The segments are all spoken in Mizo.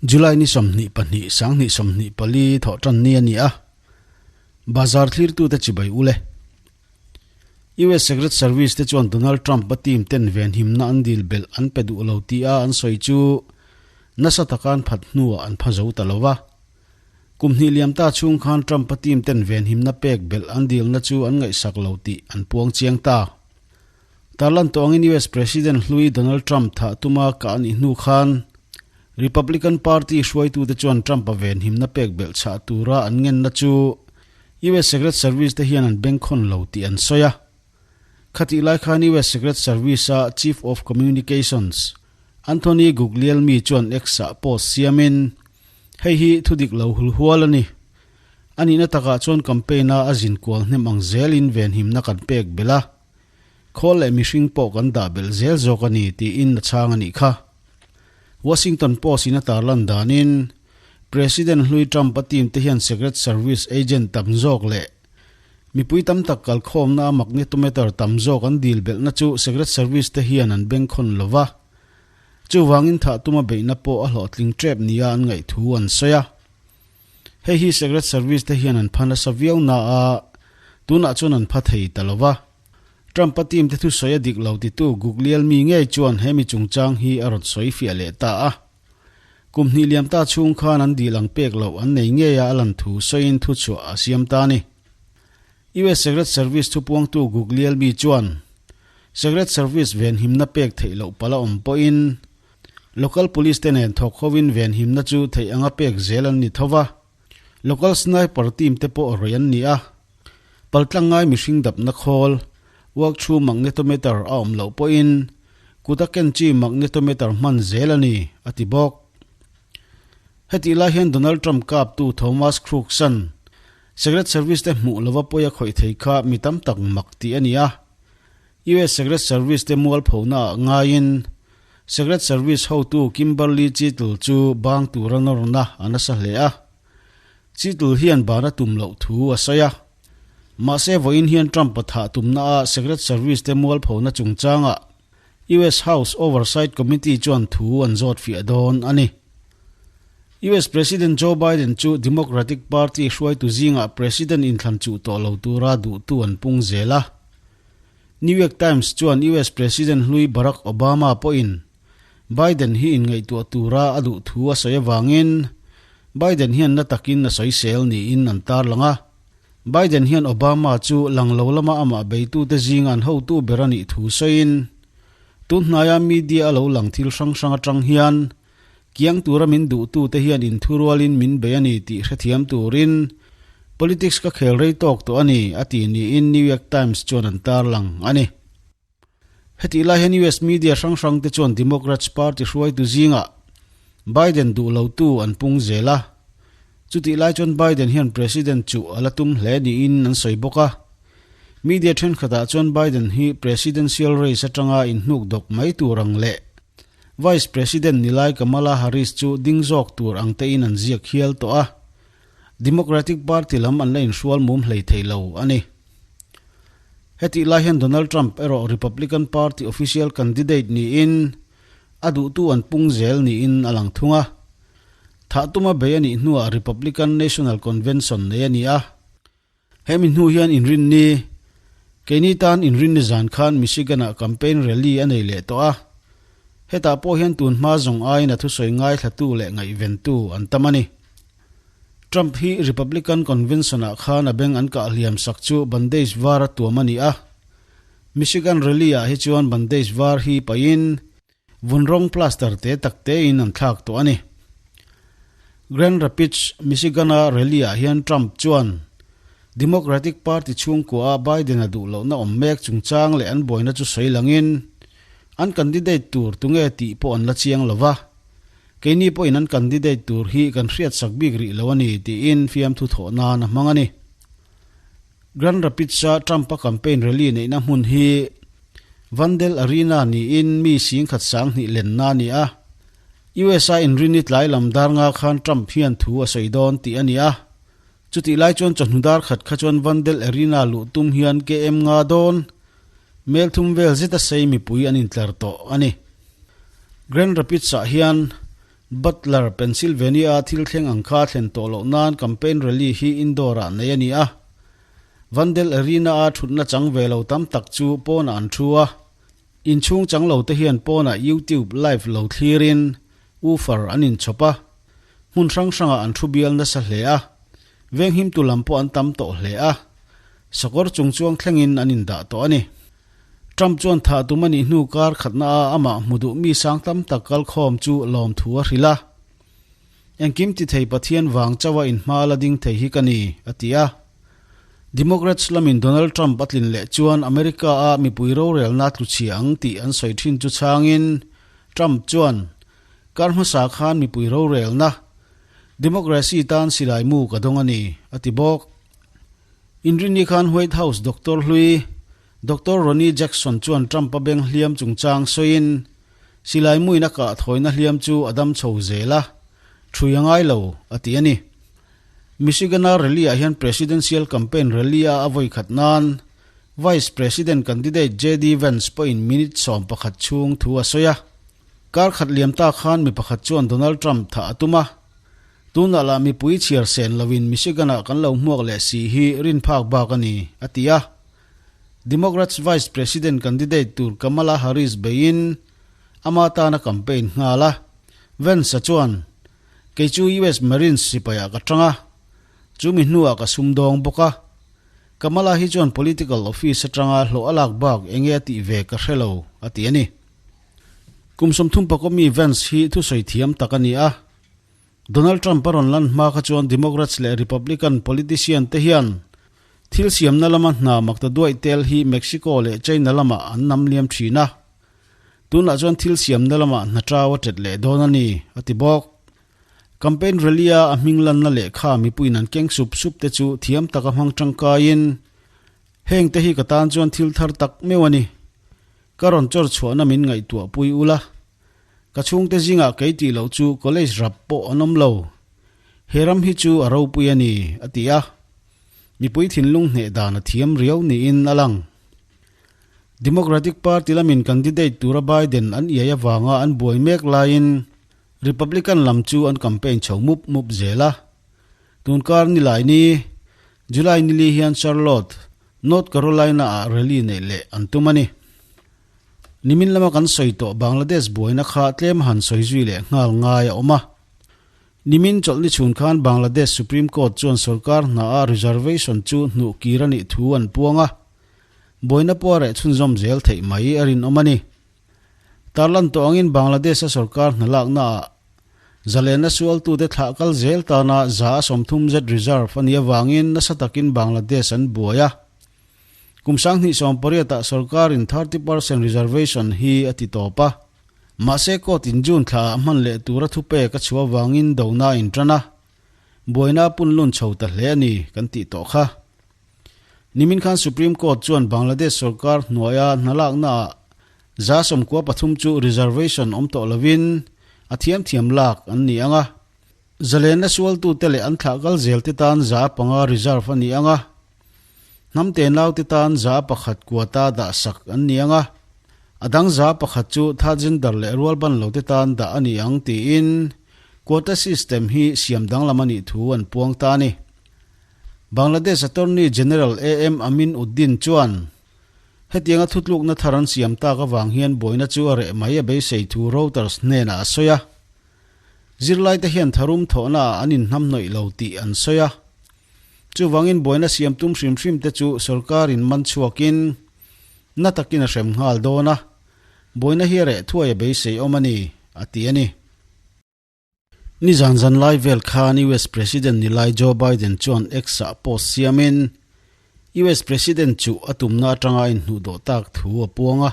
July ni 22 2024 Thawhtanni a ni a, bazar thlirtute chibai ule. US Secret Service te chuan Donald Trump a team ten venhimna an dil belh an pe duh lo tia an sawi chu nasa taka an phat hnuah an pha zo ta lo va. Kum hnih liam ta chhung khan Trump a team ten venhimna pek belh an dilna chu an ngaihsak lo tih an puang chiang ta. Tarlan tawh angin US President hlui Donald Trump thah tuma kah a nih hnu khan Republican Party hruaitute chuan Trump-a venhimna pek belh chhah tura an ngenna chu US Secret Service te hian an bengkhawn lo tih an sawi a. Khatih lai khan US Secret Service-a Chief of Communications Anthony Guglielmi chuan X-ah post siamin, Hei hi thudik lo hulhual a ni. A nihna takah chuan campaign-a a zin kual hnem ang zelin venhimna kan pek belh a. Khawl leh mihring pawh kan dah belh zel zawk a ni, tiin a chhang a nih kha. Washington Post-in a tarlan danin, President hlui Trump-a team te hian Secret Service agent tam zawk leh mipui tam tak kalkhawmna a magnetometer tam zawk an dil belhna chu Secret Service te hian an bengkhawn lo va. Chuvangin thah tuma beihna pawh a hlawhtling tep nia an ngaih thu an sawi a. Hei hi Secret Service te hian an pha nasa viau na a, tunah chuan an pha thei ta lo va. Trump-a team te thusawi a dik lo titu Guglielmi ngei chuan he mi chungchang hi a rawn sawi fiah leh ta a. Kum hnih liam ta chhung khan an dil ang pek loh an nei ngei a a lan thu sawiin thuchhuah a siam ta a ni. US Secret Service thupuangtu Guglielmi chuan Secret Service venhimna pek theih loh pala awm pawhin Local Police te nen thawk hovin venhimna chu theih anga pek zel an ni tho va, Local Sniper team te pawh rawih an ni a. Paltlang ngai mihring dapna khawl, walk through magnetometer a awm loh pawhin kuta ken chi magnetometer hman zel a ni, a ti bawk. Hetih lai hian Donald Trump kaptu Thomas Crooks-a'n Secret Service te hmuh lova pawi a khawih thei kha mi tam tak mak tih a ni a. US Secret Service te mualphona ah ngaiin Secret Service hotu Kimberly Cheatle chu bang tura nawrna a nasa hle a. Cheatle hian ban a tum loh thu a sawi a. Mahse vawiin hian Trump a thah tumna ah Secret Service te mualphona chungchangah US House Oversight Committee chuan thu an zawt fiah dawn a ni. US President Joe Biden chu Democratic Party hruaitu zingah President inthlan chuh tawh lo tura duhtu an pung zel a. New York Times chuan US President hlui Barack Obama pawhin Biden hi inngaihtuah tura a duh thu a sawi avangin Biden hian na takin a sawisel niin an tarlang a. Biden hian Obama chu lang lo lama amah beitute zinga an hotu ber a nih thu sawiin tun hnaia media a lo lang thil hrang hrang atang hian Kiang tura min duhtute hian inthurualin min bei a ni tih hrethiam turin politics ka khel rei tawk tawh a ni, a ti niin New York Times chuan an tarlang a ni. Hetih lai hian US media hrang hrangte chuan Democrats party hruaitu zingah Biden duh lotu an pung zel a, chutih lai chuan Biden hian president chuh a la tum hle niin an sawi bawk a. Media thenkhatah chuan Biden hi presidential race atanga inhnukdawk mai tur ang leh Vice President ni lai Kamala Harris chu ding zawk tur ang tein an ziak hial tawh a, Democratic Party lam an la inhrual mum hlei thei lo a ni. Hetih lai hian Donald Trump erawh Republican Party official candidate niin a duhtu an pung zel niin a lang thung a. Thah tuma bei a nih hnuah Republican National Convention nei a ni a. Hemi hnu hian inrinni, keini tan inrinni zan khan Michigan-ah campaign rally a nei leh tawh a. Hetah pawh hian tun hma zawng aiin a thusawi ngaithlatu leh ngaihventu an tam a ni. Trump hi Republican Convention-ah khan a beng an kah hliam sak chu bandage var a tuam a ni a. Michigan rally-ah hi chuan bandage var hi pahin Vun rawng plaster te tak tein an thlak tawh a ni. Grand Rapids, Michigan-a rally-ah hian Trump chuan Democratic Party chhungkua a Biden-a duh lohna awm mek chungchang leh an buaina chu sawi langin an candidate tur tunge tih pawh an la chiang lo va, keini pawhin an candidate tur hi kan hriatsak bik rih lo a ni tiin fiamthu thawh nan a hmang a ni. Grand Rapids-a Trump-a campaign rally neihna hmun hi Vandel Arena niin mi singkhat sanghnih lenna a ni a. US-a inrini tlai lam dar nga khan Trump hian thu a sawi dawn tih a ni a. Chutih lai chuan chawhnu dar khat kha chuan Vandel Arena luh tum hian KM nga dawn mel thum vel zeta sei mipui an intlar tawh a ni. Grand Rapids-ah hian. Butler, Pennsylvania-a thil thleng ang kha thlen tawh loh nan campaign rally hi indoor-ah neih a ni a. Vandel Arena-a thutna chang ve lo tam tak chu pawnah an thu a. Inchhung chang lo te hian pawnah YouTube live lo thlirin woofer an inchhawp a. Hmun hrang hrangah an thu bial nasa hle a. Venghimtu lam pawh an tam tawh hle a. Sakawr chungchuang thlengin an indah tawh a ni. Trump chuan thah tum a nih hnu kar khatna a amah hmu duh mi sang tam tak kalkhawm chu lawmthu a hrilh a. Engkim ti thei Pathian vang chauha inhma la ding thei hi ka ni, a ti a. Democrats lamin Donald Trump a tlin leh chuan America a mipui rorelna tlu chhia ang tih an sawi thin chu chhangin Trump chuan kar hmasa khan mipui rorelna Democracy tan silai mu ka dawng a ni, a ti bawk. Inrinni khan White House doctor hlui Doctor Ronny Jackson chuan Trump-a beng hliam chungchang sawiin, Silai muin a kah thawina hliam chu a dam chho zel a, thui a ngai lo, a ti a ni. Michigan-a rally-ah hian presidential campaign rally-a a vawi khat nan Vice President candidate JD Vance pawhin minute 11 chhung thu a sawi a. Kar khat liam ta khan mi pakhat chuan Donald Trump thah a tum a. Tunah lah mipui chhiar sen loin Michigan-ah kan lo hmuak leh si hi rin phak bak a ni, a ti a. Democrats Vice President candidate tur Kamala Harris beiin ama tana campaign nghal a. Vance-a chuan, Kei chu US Marines sipaiah ka tang a, chu mi hnuah ka sumdawng bawk a. Kamala hi chuan political office atanga hlawh a lak bak enge a tih ve ka hre lo, a ti a ni. Kum 30 pakawmi Vance hi thusawi thiam tak a ni a. Donald Trump a rawn lan hma kha chuan Democrats leh Republican politician te hian thil siamna lama hna makta duaih tel hi Mexico leh China lamah an nam liam thin a. Tunah chuan thil siamna lamah hna tau a tet leh dawn a ni, a ti bawk. Campaign rally-a a hming lanna lehkha mipuiin an keng sup sup te chu thiam taka hmang tangkaiin, Heng te hi ka tan chuan thil thar tak meuh a ni. Ka rawn chawr chhuahna min ngaihtuah pui ula. Ka chhungte zingah kei tih loh chu college rap pawh an awm lo. He ram hi chu a ropui a ni, a ti a. Mipui thinlung hneh dan a thiam riau niin a lang. Democratic Party lamin candidate tura Biden an iai avanga an buai mek laiin Republican lam chu an campaign chho mup mup zel a. Tunkar nilai ni, July nili hian Charlotte, North Carolina-ah rally neih leh an tum a ni. Nimin lama kan sawi tawh Bangladesh buaina kha tlem han sawi zui leh nghal ngai a awm a. Nimin chawlhni chhun khan Bangladesh Supreme Court chuan sorkar hnaah reservation chu hnuh kir a nih thu an puang a. Buaina pawh a reh chhunzawm zel theih mai a rinawm a ni. Tarlan tawh angin Bangladesh-a sorkar hna laknaah zalena sualtute thlah kal zel tana 30% zet reserve a nih avangin nasa takin Bangladesh an buai a. Kum 2018 ah sorkarin 30% reservation hi a ti tawp a. Mahse court in June thla ah hman leh tura thupek a chhuah avangin dona a intan a. Buaina a punlun chho ta hle a ni kan tih tawh kha. Nimin khan Supreme Court chuan Bangladesh sorkar hnuaia hnalakna ah 93% chu reservation awm tawh lovin a thiamthiam lak an ni ang a. Zalena sualtute leh an thlah kal zel te tan 5% reserve a ni ang a. Hnam tenaute tan 1% quota dah sak an ni ang a, a dang 1% chu third gender leh rualban lote tan dah a ni ang tiin quota system hi siam danglam a nih thu an puang ta a ni. Bangladesh Attorney General AM Amin Uddin chuan hetianga thutlukna thar an siam tak avang hian buaina chu a reh mai a beisei thu Reuters hnenah a sawi a. Zirlaite hian tharum thawhnaah an inhnamhnawih lo tih an sawi a. Chuvangin buaina siam tum hrim hrim te chu sorkarin man chhuakin na takin a hrem nghal dawn a, buaina hi a reh thuai a beisei awm a ni, a ti a ni. Nizan zan lai vel khan US President ni lai Joe Biden chuan X-ah post siamin US President chu a tumna atanga a inhnuhdawh tak thu a puang a.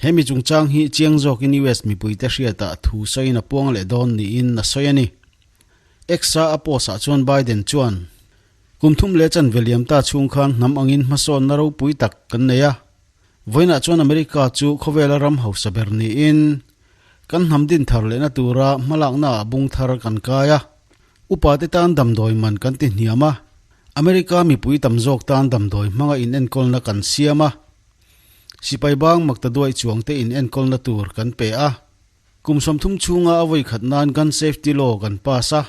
He mi chungchang hi chiang zawkin US mipuite hriatah thu sawiin a puang leh dawn niin a sawi a ni. X-a a post-ah chuan Biden chuan, Kum thum leh chanve liam ta chhung khan hnam angin hmasawnna ropui tak kan nei a. Vawiinah chuan America chu khawvela ram hausa ber niin kan hnam din thar lehna tura hmalaknaah bung thar kan kai a. Upate tan damdawi man kan ti hniam a, America mipui tam zawk tan damdawi hmanga inenkawlna kan siam a. Sipai bang makta duaih chuangte inenkawlna tur kan pe a. Kum 30 chhunga a vawi khat nan Gun Safety Law kan pass a.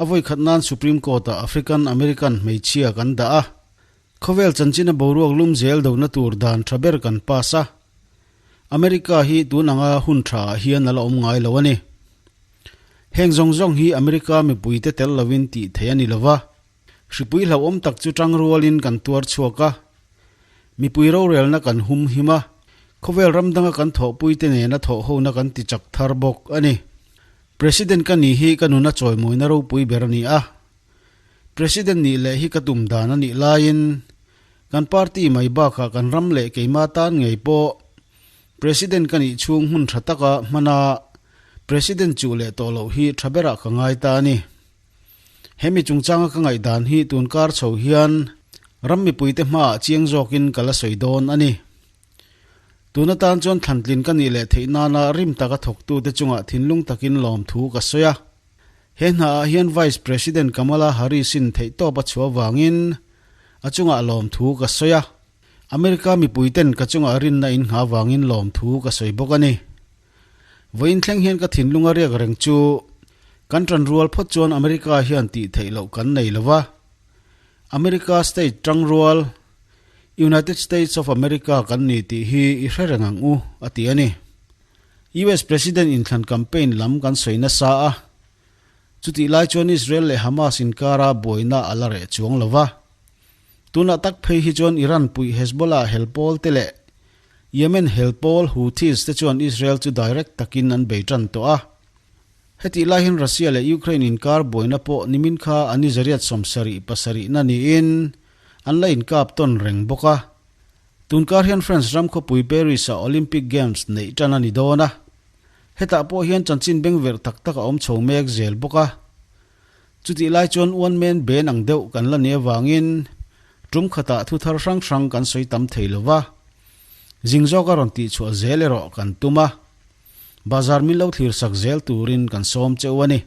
A vawi khat nan Supreme Court-ah African American hmeichhia kan dah a. Khawvel chanchina boruak lum zel dona tur dan tha ber kan pass a. America hi tun anga hun tha ah hian a la awm ngai lo a ni. Heng zawng zawng hi America mipuite tel lovin tih theih a ni lova. Hripui hlauhawm tak chu tang rualin kan tuar chhuak a. Mipui rorelna kan hum him a, khawvel ram danga kan thawhpuite nena thawhhona kan ti chak thar bawk a ni. President ka nih hi ka nuna chawimawina ropui ber a ni a. President nih leh hi ka tum dan a nih laiin kan party mai bakah kan ram leh keima tan ngei pawh President ka nih chhung hmun tha taka hmana President chuh leh tawh loh hi tha berah ka ngai ta a ni. Hemi chungchanga ka ngaihdan hi tun kar chho hian ram mipuite hmaah chiang zawkin ka la sawi dawn a ni. Tun atan chuan thlantlin ka nih leh theih nana rim taka thawktute chungah thinlung takin lawmthu ka sawi a. He hnaah hian Vice President Kamala Harris-in theihtawp a chhuah vangin a chungah lawmthu ka sawi a. America mipuiten ka chungah rinna in nghah vangin lawmthu ka sawi bawk a ni. Vawiin thleng hian ka thinlung a riak reng chu kan tanrual phawt chuan America hian tih theih loh kan nei lo va. America state tangrual, United States of America kan ni tih hi i hre reng ang u, a ti a ni. US President inthlan campaign lam kan sawi nasa a, chutih lai chuan Israel leh Hamas inkara buaina a la reh chuang lo va. Tunah tak phei hi chuan Iran puih Hezbollah helpawl te leh Yemen helpawl Houthis te chuan Israel chu direct takin an bei tan tawh a. Hetih lai hian Russia leh Ukraine inkar buaina pawh nimin kha a ni zariat 77 na niin an la inkap tawn reng bawk a. Tunkar hian France ram khawpui Paris-ah Olympic Games neih tan a ni dawn a. Hetah pawh hian chanchin bengverh tak tak a awm chho mek zel bawk a. Chutih lai chuan one man band ang deuh kan la nih avangin tum khatah thu thar hrang hrang kan sawi tam thei lo va. Zing zawka rawn tihchhuah zel erawh kan tum a. Bazar min lo thlir sak zel turin kan sawm cheu a ni.